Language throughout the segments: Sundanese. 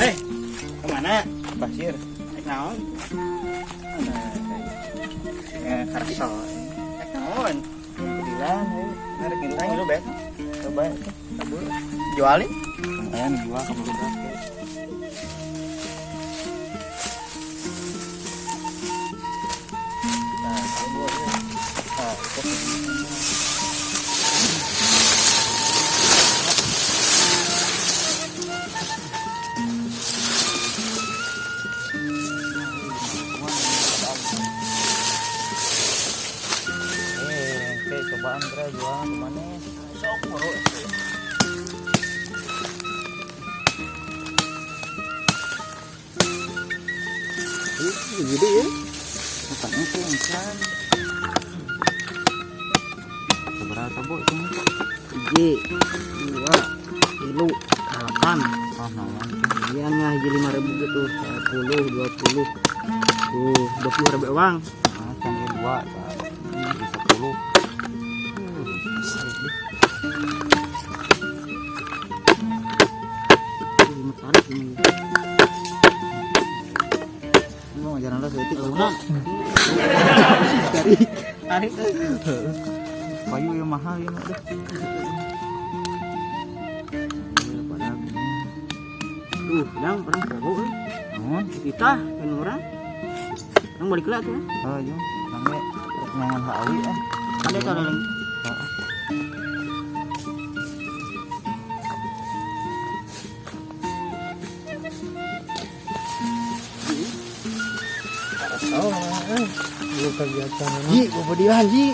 Hei, kemana? Pasir. Rek naon? Eh, karso. Rek naon? Pedilan, eh. Rek ngintang lu bet. Coba itu. Kabur. Jualin? Lumayan dijual ke barudak. Nah, kabur. Nah, itu. Eh, oke, cobaan kira jualan kemana? Sok buru. Gede ya? Apanya tuh ikan? Seberapa bu itu? Hiji, dua, tilu, delapan. Oh, naon. Iya nya hiji 5.000 gitu. 10, 20. Tuh, 20.000 uang. Nah, canggih dua, jadi 10. Lima tarik ini. Mau ngajaran lah seetik Urang. Tarik. Tarik tuh. Payu ya mahal ya mah deh. Iya, padahal gini. Duh, dang orang poho euy. Naon? Kita kan urang. Urang balik lah tuh. Oh, jom. Nangge rek nyangan hawi ah. Ada tuh ada lagi. Heeh. Oh, Lu kegiatan Ji, bobodian Ji.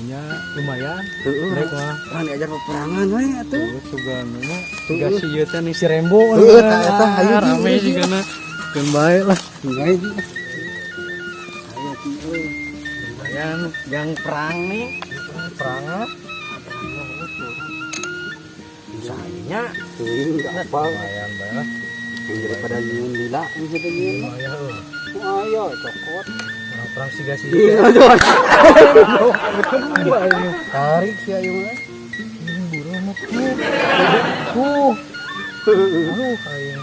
nya lumayan. Heeh. Rek mah. Urang diajar peperangan we atuh. Tuh sugan mah. Siga si ieu teh nih si Rembo. Heeh, tah eta hayu Ji. Rame sigana. Keun bae lah. Enggak Ji. Ayo Ji euy. Lumayan Yang perang nih. perang. Usahanya Tuh, apa? lumayan bae lah. Daripada nyieun lila geus teh nyieun. Lumayan heuh. Ayo cokot. Orang perang siga si Iya, Tarik si ayu mah. Ini buru mah tuh. Tuh. Aduh, aing.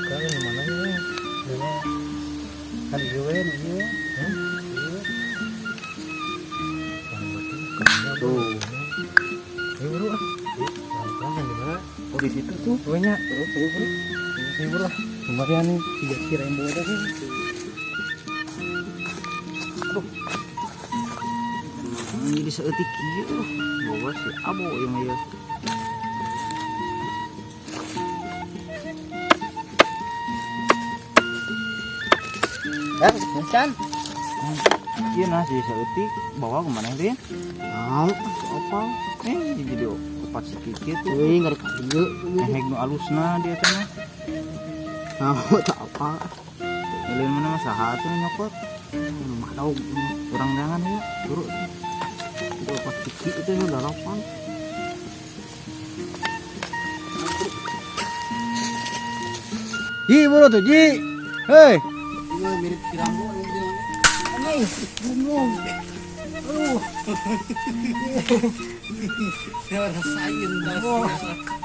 Kali mana ini? Dulu. Kan ieu we nu ieu. Hmm? Ieu. Tuh. Ayo buru ah. Perang-perang kan di mana? Oh, di situ tuh. Tuh nya. Terus, ayo bro. Ayo buru ah. Lumayan nih tiga si Rembo teh. Jadi saeutik kieu. Bawa si Abo yang ieu. Eh, Chan. Iya nah si saeutik bawa kemana Rin? Naon apa? Eh, jadi opat sedikit tuh. Euy, ngari ka dieu. Eheg nu alusna dia teh mah. Naon tak apa. Milih mana mah saha atuh nu nyokot? Madog. Urang jangan ya, buru. Itu opat ciki itu yang dalapan. Ji, buru tuh, Ji. Hei. Iya, mirip si Rambo ini. Anjing, ngomong. Aduh. Ya rasain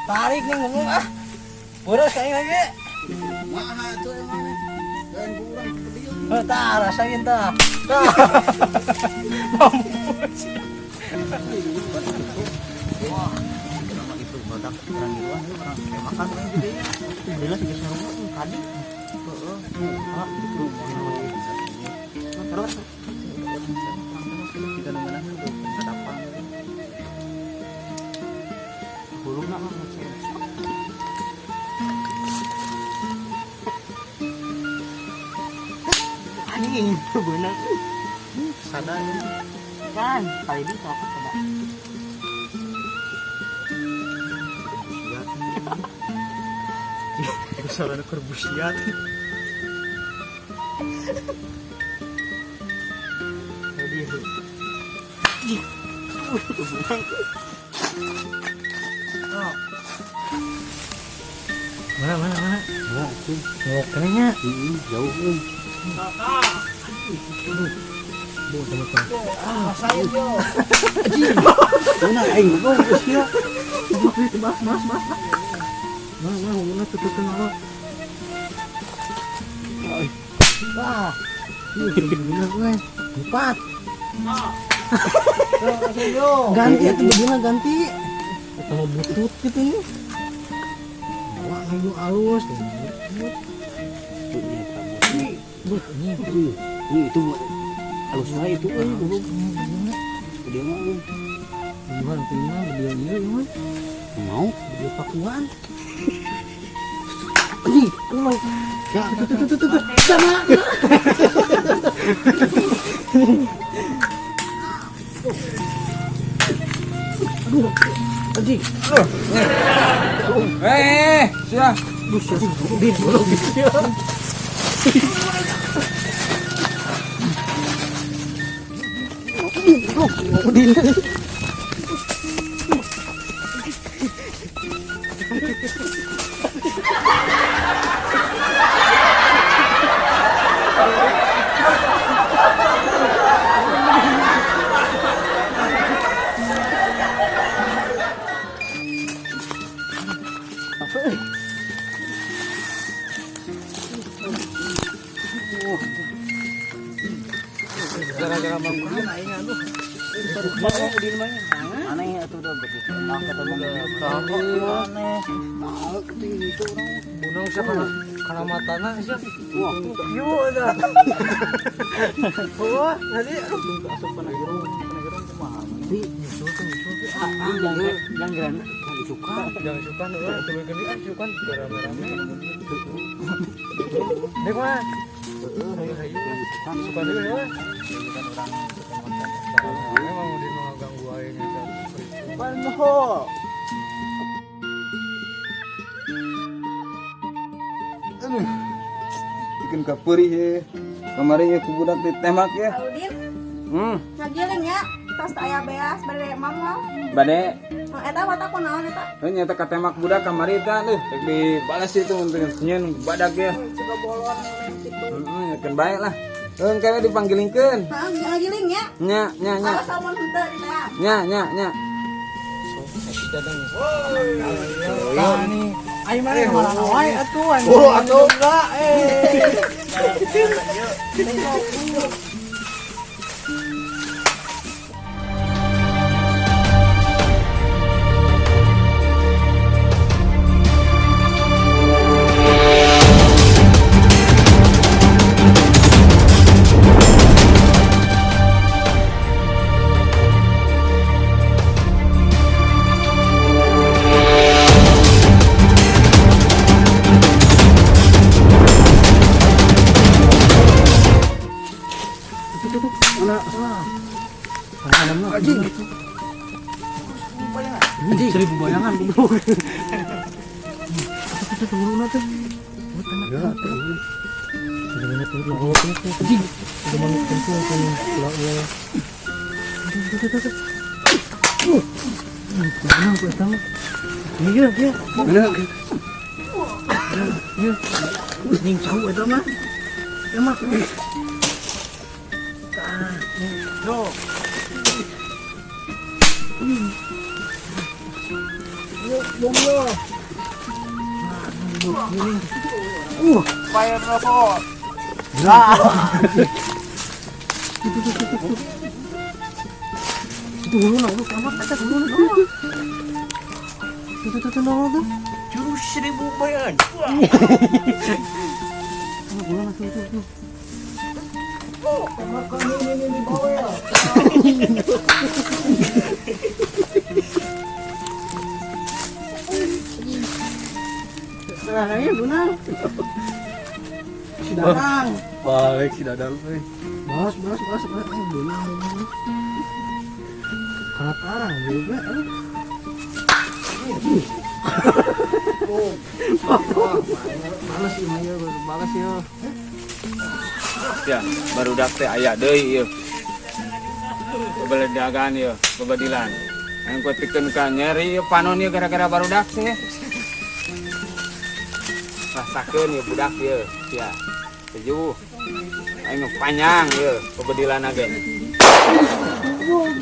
Tarik nih ngomong ah. Buru saya lagi. Maha tuh emang. Dan urang kedieu. Oh, tah rasain tah. Tah. Mampus. Wah, kenapa itu badak urang giruan ieu urang kayak makan urang gede. Alhamdulillah sih geus ngomong tadi. Heeh. Tuh, ah gitu. Terus Kita nu ngeunaheun tuh sadapan. huluna mah ngecek. Anjing, beunang. Sada ya. Kan, kali ini cokot coba. Busiat. Sarana keur busiat. Jadi Mana mana mana. Nah, itu Ngelok keneh nya. jauh euy. Aduh. Rasain yo. Mana aing goblok sia. Mas, mas, mas. Nah, nah, nah, tuh, tuh, tuh. Wah. Bener gue. Empat. Ganti atuh begini ganti. Kalau butut gitu ya. Wah, ayo alus. Butut. Ini. Ini itu alus wae itu euy goblok. Dia mah euy. Gimana tuh mah dia ieu mah. Mau Dia pakuan. Anjing, Allah. Ya, Tuh, tuh, tuh, tuh, tuh. Sama. Aduh, anjing. Eh, sia. Buset, din, goblok sia. Goblok, din. Gara-gara Mang Udin aing aduh. Aneh atuh udah begitu. Enak kata Mang Udin. Aneh. Nah, itu orang. Bunang siapa kana matana sia. Wah, Kieu eta. Wah, nanti aduh Asup kana gerung, kana gerung kumaha. Di nyusul tuh nyusul tuh. ah, jangan jangan suka. Jangan suka nih, tuluy geuning ah suka rame-rame. Dek mah. Hayu hayu. Suka deui ya. Memang udah mau ganggu aing eta. Banho. Aduh. Bikin kapeurih ye. Kamari ye ku budak ditembak ya. Udin, Hmm, ngagiling ya. Tos aya beas bade mamah. Bade. Oh, eta mata kunaon eta? Heuh nyata katemak budak kamari teh aduh, rek dibalas itu mun nyeun badak ya. Juga bolon gitu. Heeh, yakin bae lah. Heuh kene dipanggilingkeun. Heeh, ngagiling ya. Nya, nya, nya. Awas lamun henteu di teh. Nya, nya, nya. Aing mah mana wae atuh aing. Oh, atuh. Enggak eh. Anjing. Anjing, seribu bayangan goblok. Itu turun tuh. Ya, Anjing, udah manuk kentung tuh. Ulah ulah. Mana aku tahu. Iya, iya. Mana? Iya. Ning cau eta mah. Emang. Yo. Fire robot. Itu hulu nah, lu kamar kata hulu nah. Tuh tuh tuh tuh tuh. Jurus seribu bayangan. Hulu nah tuh tuh tuh. Serahnya benar. Si Dadang. Balik si Dadang euy. Balas, balas, balas, balas. Eh, benar, benar. Karena tarang juga. Balas sih, Maya, balas ya. Ya, barudak teh aya deui ieu. Bebeledagan ieu, bebedilan. Aing kuat pikeun ka nyeri ieu panon ieu gara-gara barudak sih. Rasakeun ieu budak ieu, sia. Sejuh. Aing panjang ieu bebedilan ge. Goblok.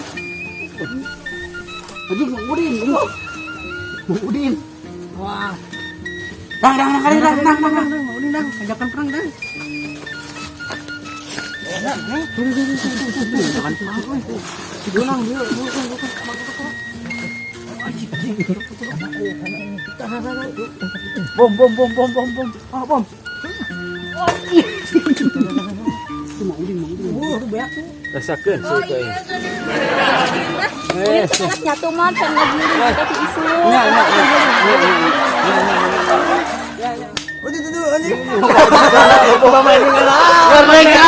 Anjing Mang Udin. Mang Udin. Wah, Dang dang dang dang dang dang dang. dang, Mang Udin dang, ajakan perang dang. Ajakan perang, euy. Dang, dia, dia, dia. Bom bom bom bom bom bom. Oh, bom. Itu Mang Udin, Mang Udin. Tuh beak tuh. Rasakeun Oh sih teh. iya, jadi Udin tuh anak nyatu mah can ngajurin kita ti isu. Nya nya. Udah tuh anjing. Merdeka.